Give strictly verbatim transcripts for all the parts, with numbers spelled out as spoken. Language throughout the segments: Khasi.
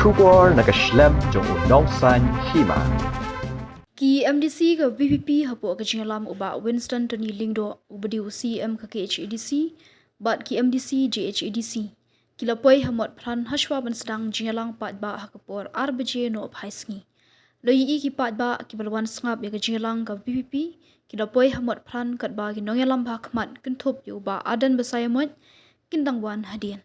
Khubor na ka shlem jong u Nongsaiñ Hima. Ki M D C ka V P P hapoh ka jingïalam u Bah Winston Tony Lyngdoh, uba dei u C E M ka K H A D C, bad ki M D C J H A D C, ki la poi ha Motphran hashwa ban sdang jingïalang paidbah ha ka por ar baje nohphai sngi. La ïohi ki paidbah kiba la wan sngap ïa ka jingïalang ka V P P, ki la poi ha Motphran, katba ki nongïalam ba ha khmat kynthup ïa u Bah Ardent Basaiawmoit kin dang wan hadien.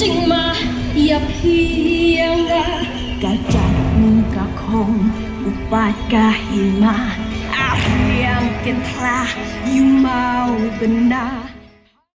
Jingma ïa phi ïa nga, ka jait ka khong, u paid ka hima, a riang kin thla, ïu mau bna.